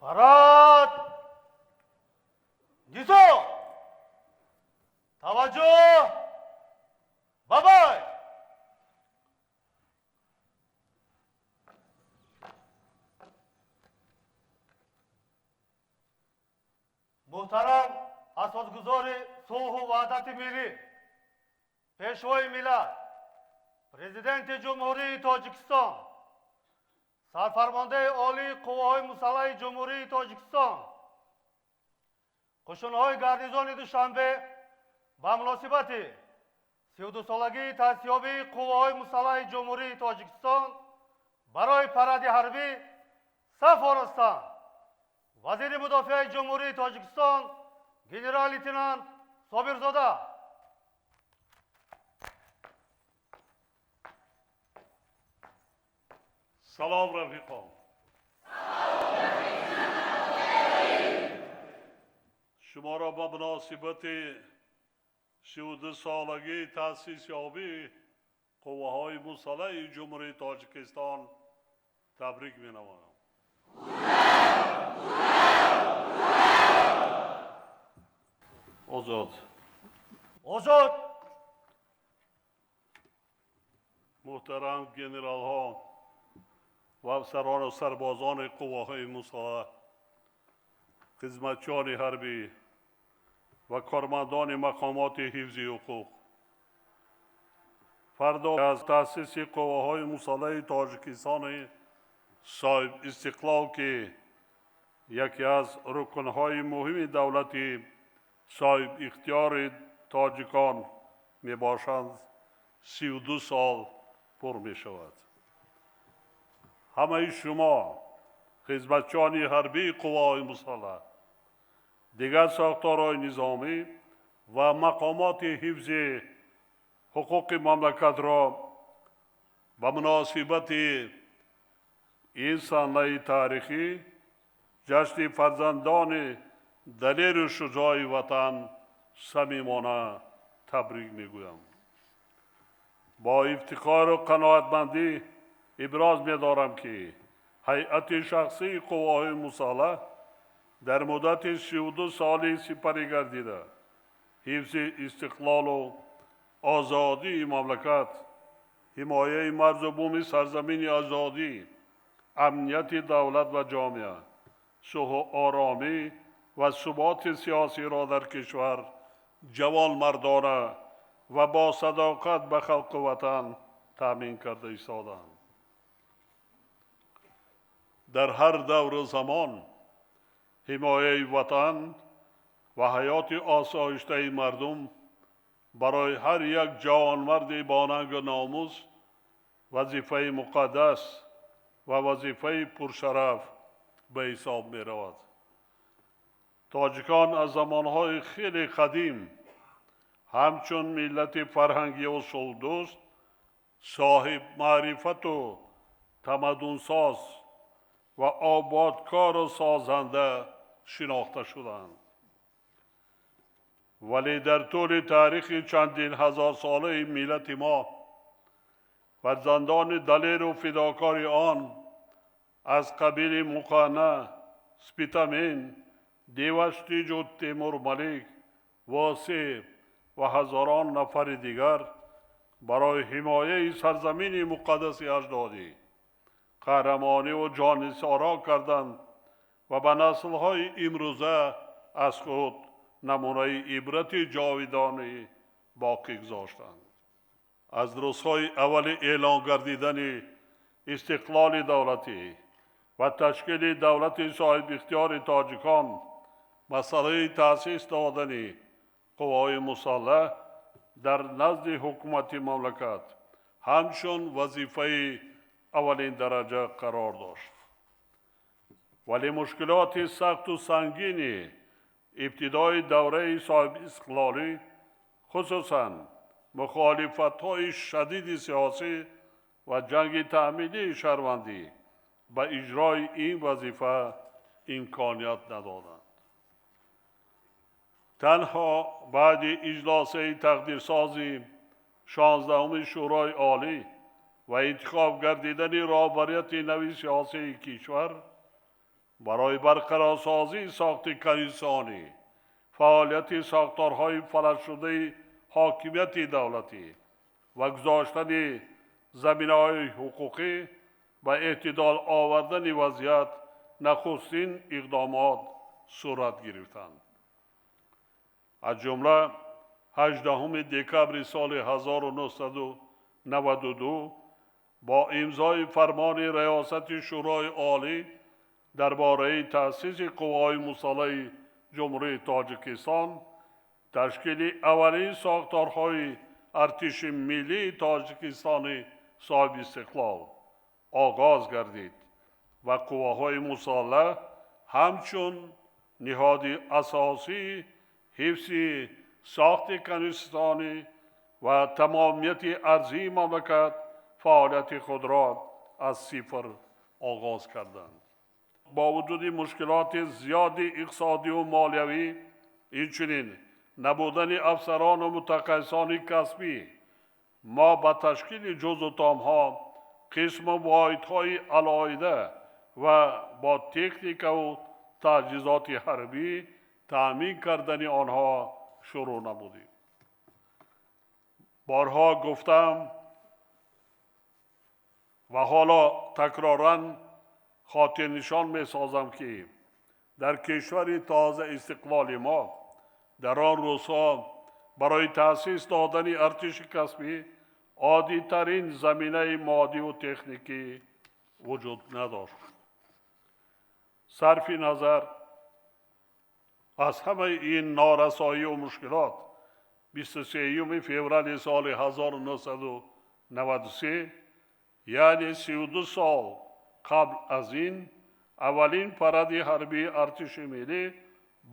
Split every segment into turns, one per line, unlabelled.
Парад! Низом! Таваҷҷӯҳ! Ба бой! Муҳтарам асосгузори сулҳу ваҳдати миллӣ, Пешвои миллат, Президенти Ҷумҳурии Тоҷикистон, Сарфармондаи Олии Қувваҳои Мусаллаҳи Ҷумҳурии Тоҷикистон, қушунҳои гарнизони Душанбе ба муносибати 32-солагии таъсисёбии Қувваҳои Мусаллаҳи Ҷумҳурии Тоҷикистон барои паради ҳарбӣ саф оростанд. Вазири мудофиаи Ҷумҳурии Тоҷикистон генерал-лейтенант Собирзода.
Салом, рафиқон! Шуморо ба муносибати 32-солагии таъсисёбии Қувваҳои Мусаллаҳи Ҷумҳурии Тоҷикистон табрик менамоям. Озод!
Озод!
Муҳтарам генералҳо ва афсарону сарбозони қувваҳои мусаллаҳ, хизматчиёни ҳарбӣ ва кормандони мақомоти ҳифзи ҳуқуқ, фардо аз таъсиси қувваҳои мусаллаҳи Тоҷикистони соҳиб истиқлол, ки яке аз рукнҳои муҳими давлати соҳиб ихтиёри тоҷикон мебошанд, 32 сол пур мешавад. Ҳамаи шумо, хизматчиёни ҳарбии қувваҳои мусаллаҳ, дигар сохторҳои низомӣ ва мақомоти ҳифзи ҳуқуқи мамлакатро ба муносибати ин санаи таърихӣ, ҷашни фарзандони далеру шуҷои ватан, самимона табрик мегӯям. Бо ифтихору қаноатмандӣ иброз медорам, ки ҳайати шахсии қувваҳои мусаллаҳ дар муддати 32 соли сипарӣ гардида ҳифзи истиқлолу озодии мамлакат, ҳимояи марзу буми сарзамини озодӣ, амнияти давлат ва ҷомеа, сулҳу оромӣ ва суботи сиёсиро дар кишвар ҷавонмардона ва бо садоқат ба халқу ватан таъмин карда истоданд. Дар ҳар давру замон ҳимояи ватан ва ҳаёти осоиштаи мардум барои ҳар як ҷавонмарди бонангу номус вазифаи муқаддас ва вазифаи пуршараф ба ҳисоб меравад. Тоҷикон аз замонҳои хеле қадим ҳамчун миллати фарҳангию сулҳдӯст, соҳиб маърифату тамаддунсоз ва ободкору созанда шинохта шуданд. Вале дар тӯли таърихи чандин ҳазорсолаи миллати мо фарзандони далеру фидокори он аз қабили Муқанна, Спитамен, Деваштиҷу Темурмалик, Восеъ ва ҳазорон нафари дигар барои ҳимояи сарзамини муқаддаси аҷдодӣ қаҳрамониву ҷоннисоро карданд ва ба наслҳои имрӯза аз худ намунаи ибрати ҷовидонӣ боқӣ гузоштанд. Аз рӯзҳои аввали эълон гардидани истиқлоли давлатӣ ва ташкили давлати соҳибихтиёри тоҷикон масъалаи таъсис додани қувваҳои мусаллаҳ дар назди ҳукумати мамлакат ҳамчун вазифаи аввалин дараҷа қарор дошт. Вале мушкилоти сахту сангини ибтидои давраи соҳибистиқлолӣ, хусусан мухолифатҳои шадиди сиёсӣ ва ҷанги таъминии шаҳрвандӣ ба иҷрои ин вазифа имконият надоданд. Танҳо баъди иҷлосаи тақдирсози 16-уми Шӯрои Олӣ ва интихоб гардидани роҳбарияти нави сиёсии кишвар Барои барқарорсозии сохти конститутсионӣ, фаъолияти сохторҳои фалаҷшудаи ҳокимияти давлатӣ ва гузоштани заминаҳои ҳуқуқӣ ба эътидол овардани вазъият нахустин иқдомот сурат гирифтанд. Аз ҷумла 18 декабри соли 1992 бо имзои фармони Раёсати Шӯрои Олӣ дар бораи таъсиси қувваҳои мусаллаҳи Ҷумҳурии Тоҷикистон, ташкили аввалин сохторҳои артиши миллии Тоҷикистони соҳиби истиқлол оғоз гардид ва қувваҳои мусаллаҳ ҳамчун ниҳоди асосии ҳифзи сохти конститутсионӣ ва тамомияти арзии мамлакат фаъолияти худро аз сифр оғоз карданд. Бо вуҷуди мушкилоти зиёди иқтисодиву молиявӣ, инчунин набудани афсарону мутахассисони касбӣ, мо ба ташкили ҷузъу томҳо, қисму воҳидҳои алоҳида ва бо техникаву таҷҳизоти ҳарбӣ таъмин кардани онҳо шурӯъ намудем. Борҳо гуфтам ва ҳоло такроран хотирнишон месозам, ки дар кишвари тоза истиқлоли мо дар он рӯзҳо барои таъсис додани артиши касбӣ оддитарин заминаи моддиву техникӣ вуҷуд надошт. Сарфи назар аз ҳамаи ин норасоию мушкилот, 23 феврали соли 1993, яъне 32 сол қабл аз ин, аввалин паради ҳарбии артиши миллӣ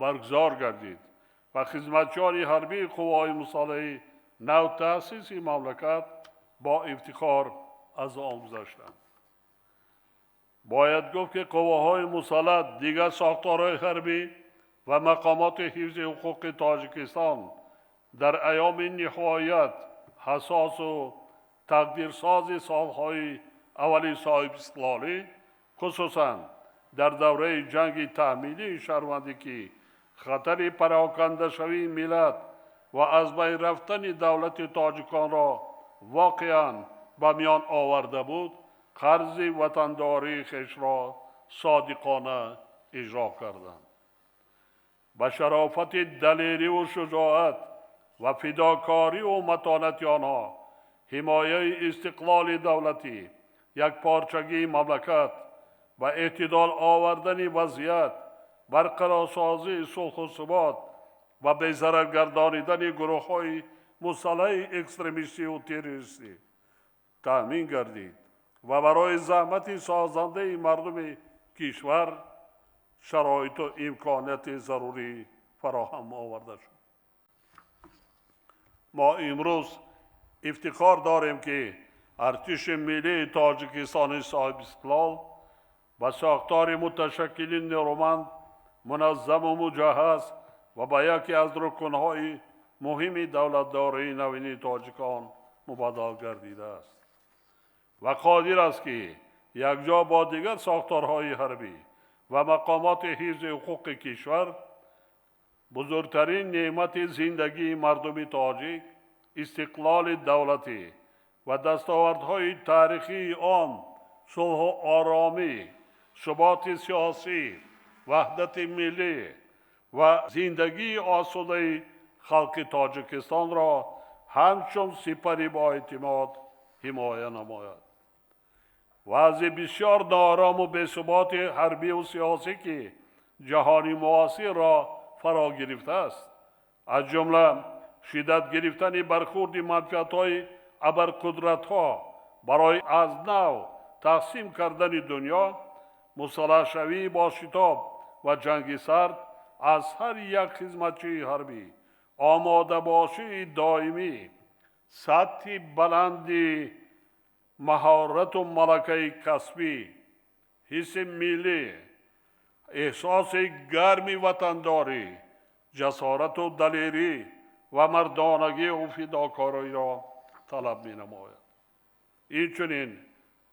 баргузор гардид ва хизматчиёни ҳарбии қувваҳои мусаллаҳи навтаъсиси мамлакат бо ифтихор аз он гузаштанд. Бояд гуфт, ки қувваҳои мусаллаҳ, дигар сохторҳои ҳарбӣ ва мақомоти ҳифзи ҳуқуқи Тоҷикистон дар айёми ниҳоят ҳассосу тақдирсози солҳои аввали соҳибистиқлолӣ, хусусан дар давраи ҷанги таҳмилии шаҳрвандӣ, ки хатари парокандашавии миллат ва аз байн рафтани давлати тоҷиконро воқеан ба миён оварда буд, қарзи ватандории хешро содиқона иҷро карданд. Ба шарофати далериву шуҷоат ва фидокориву матонати онҳо ҳимояи истиқлоли давлатӣ, якпорчагии мамлакат ва эътидол овардани вазъият, барқарорсозии сулҳу субот ва безарар гардонидани гурӯҳҳои мусаллаҳи экстремистиву террористӣ таъмин гардид ва барои заҳмати созандаи мардуми кишвар шароиту имконияти зарурӣ фароҳам оварда шуд. Мо имрӯз ифтихор дорем, ки артиши миллии Тоҷикистони соҳибистиқлол ба сохтори муташаккили нерӯманд, муназзаму муҷаҳҳаз ва ба яке аз рукнҳои муҳими давлатдории навини тоҷикон мубаддал гардидааст ва қодир аст, ки якҷо бо дигар сохторҳои ҳарбӣ ва мақомоти ҳифзи ҳуқуқи кишвар бузургтарин неъмати зиндагии мардуми тоҷик, истиқлоли давлатӣ ва дастовардҳои таърихии он, сулҳу оромӣ, суботи сиёсӣ, ваҳдати миллӣ ва зиндагии осудаи халқи Тоҷикистонро ҳамчун сипари боэътимод ҳимоя намояд. Вазъи бисёр ноорому бесуботи ҳарбиву сиёсӣ, ки ҷаҳони муосирро фаро гирифтааст, аз ҷумла шиддат гирифтани бархурди манфиатҳои абарқудратҳо барои аз нав тақсим кардани дунё, мусаллаҳшавии бошитоб ва ҷанги сард, аз ҳар як хизматчии ҳарбӣ омодабошии доимӣ, сатҳи баланди маҳорату малакаи касбӣ, ҳисси миллӣ, эҳсоси гарми ватандорӣ, ҷасорату далерӣ ва мардонагию фидокориро талаб менамояд. Инчунин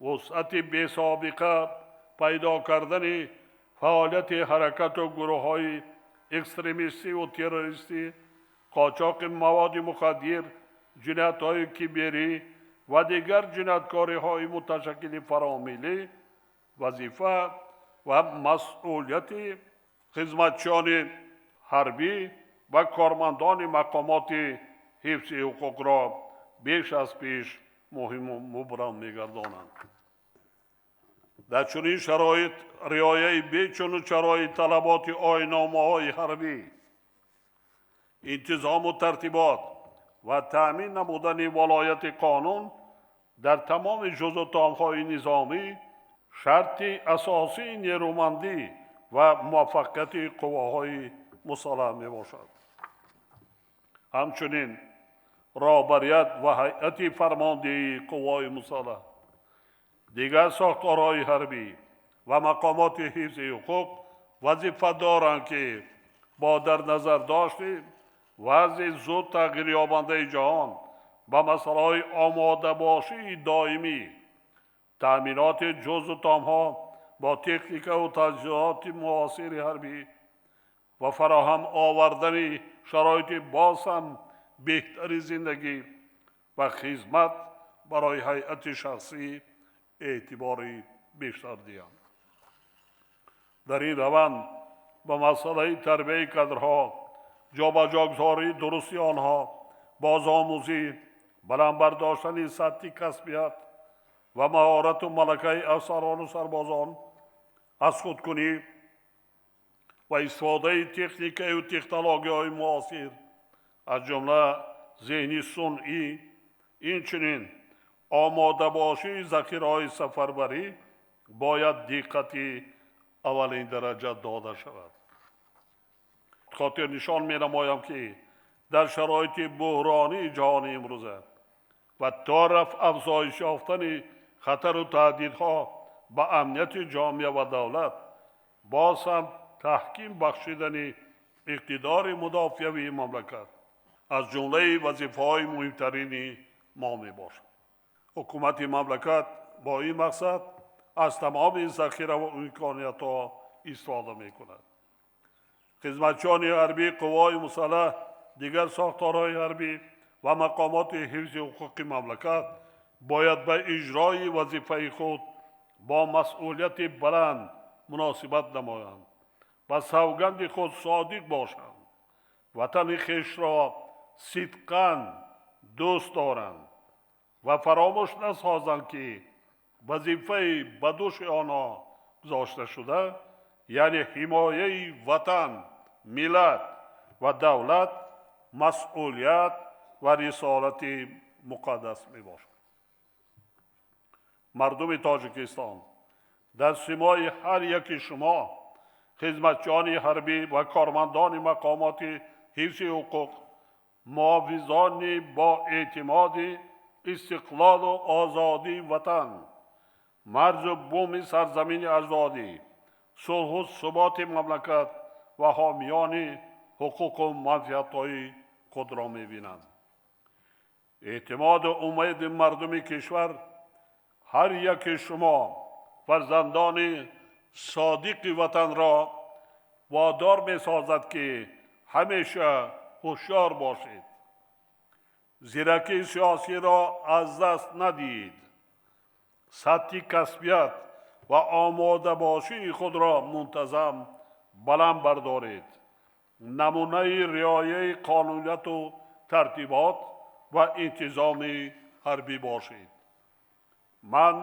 вусъати бесобиқа пайдо кардани Фаъолияти ҳаракату гурӯҳҳои экстремистиву террористӣ, қочоқи маводи мухаддир, ҷиноятҳои киберӣ ва дигар ҷинояткориҳои муташаккили фаромиллӣ вазифа ва масъулияти хизматчиёни ҳарбӣ ва кормандони мақомоти ҳифзи ҳуқуқро беш аз пеш муҳиму мубрам мегардонанд. Дар чунин шароит риояи бечуну чарои талаботи оинномаҳои ҳарбӣ, интизому тартибот ва таъмин намудани волояти қонун дар тамоми ҷузъу томҳои низомӣ шарти асосии нерӯмандӣ ва муваффақияти қувваҳои мусаллаҳ мебошад. Ҳамчунин роҳбарият ва ҳайати фармондеҳии қувваҳои мусаллаҳ, дигар сохторҳои ҳарбӣ ва мақомоти ҳифзи ҳуқуқ вазифа доранд, ки бо дар назар дошти вазъи зуд тағйирёбандаи ҷаҳон ба масъалаҳои омодабошии доимӣ, таъминоти ҷузъу томҳо бо техникаву таҷҳизоти муосири ҳарбӣ ва фароҳам овардани шароити боз ҳам беҳтари зиндагӣ ва хизмат барои ҳайати шахсӣ эътибори бештар диҳанд. Дар ин раванд ба масъалаи тарбияи кадрҳо, ҷобаҷогузории дурусти онҳо, бозомӯзӣ, баланд бардоштани сатҳи касбият ва маҳорату малакаи афсарону сарбозон, аз худкунӣ ва истифодаи техникаю технологияҳои муосир, аз ҷумла зеҳни сунъӣ, инчунин омодабошии захираҳои сафарбарӣ бояд диққати аввалин дараҷа дода шавад. Хотирнишон менамоям, ки дар шароити буҳронии ҷаҳони имрӯза ва то рафт афзоиш ёфтани хатару таҳдидҳо ба амнияти ҷомеа ва давлат, боз ҳам таҳким бахшидани иқтидори мудофиавии мамлакат аз ҷумлаи вазифаҳои муҳимтарини мо мебошад. Ҳукумати мамлакат бо ин мақсад аз тамоми захираву имкониятҳо истифода мекунад. Хизматчиёни ҳарбӣ, қувваҳои мусаллаҳ, дигар сохторҳои ҳарбӣ ва мақомоти ҳифзи ҳуқуқи мамлакат бояд ба иҷрои вазифаи худ бо масъулияти баланд муносибат намоянд ва савганди худ содиқ бошанд, ватани хешро сидқан дӯст доранд ва фаромӯш насозанд, ки вазифаи ба дӯши онҳо гузошта шуда, яъне ҳимояи ватан, миллат ва давлат масъулият ва рисолати муқаддас мебошад. Мардуми Тоҷикистон дар симои ҳар яки шумо, хизматчиёни ҳарбӣ ва кормандони мақомоти ҳифзи ҳуқуқ, муҳофизони бо эътимоди истиқлолу озодии ватан, марзу буми сарзамини аҷдодӣ, сулҳу суботи мамлакат ва ҳомиёни ҳуқуқу манфиатҳои худро мебинанд. Эътимоду умеди мардуми кишвар ҳар яки шумо фарзандони содиқи ватанро водор месозад, ки ҳамеша ҳушёр бошед, зиракии сиёсиро аз даст надиҳед, сатҳи касбият ва омодабошии худро мунтазам баланд бардоред, намунаи риояи қонунияту тартибот ва интизоми ҳарбӣ бошед. Ман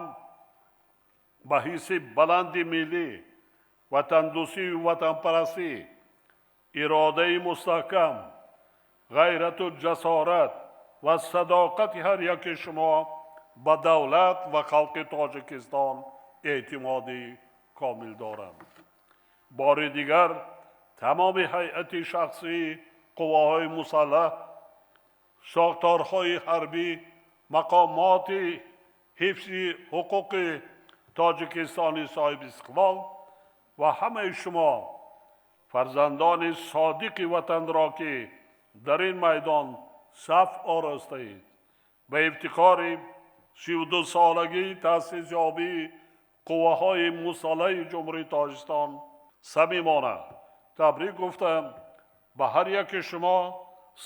ба ҳисси баланди миллӣ, ватандӯстию ватанпарастӣ, иродаи мустаҳкам, ғайрату ҷасорат ва садоқати ҳар яки шумо ба давлат ва халқи Тоҷикистон эътимоди комил дорам. Бори дигар тамоми ҳайати шахсии қувваҳои мусаллаҳ, сохторҳои ҳарбӣ, мақомоти ҳифзи ҳуқуқи Тоҷикистони соҳибистиқлол ва ҳамаи шумо фарзандони содиқи ватанро, ки дар ин майдон саф оростаед, ба ифтихори 32-солагии таъсисёбии қувваҳои мусаллаҳи Ҷумҳурии Тоҷикистон Самимона табрик гуфтам, ба ҳар яки шумо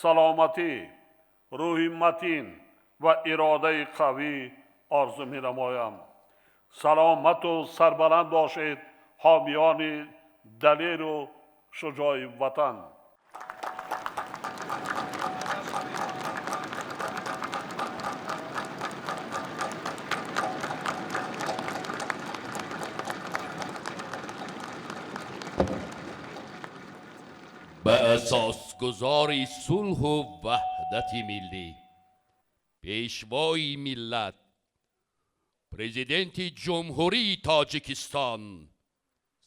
саломатӣ, рӯҳи матин ва иродаи қавӣ орзу менамоям. Саломату сарбаланд бошед, ҳомиёни далеру шуҷои ватан.
Ба асосгузори сулҳу ваҳдати миллӣ, пешвои миллат, президенти Ҷумҳурии Тоҷикистон,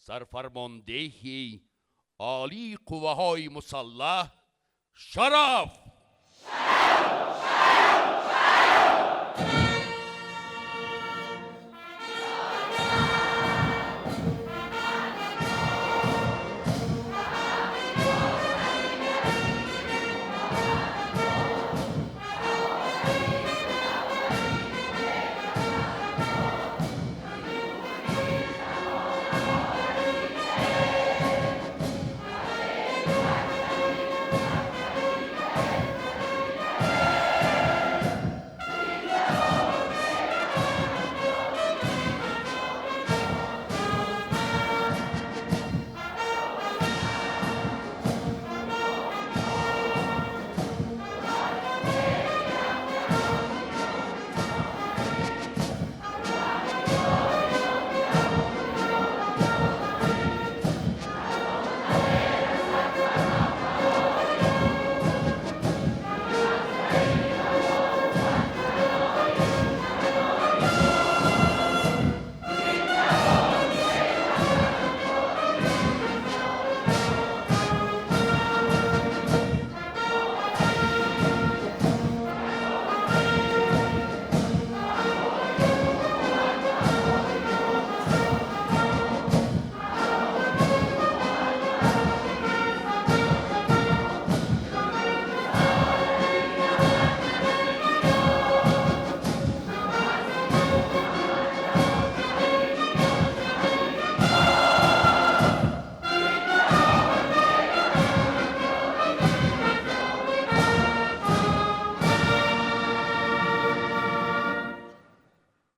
сарфармондеҳи олии қувваҳои мусаллаҳ шараф!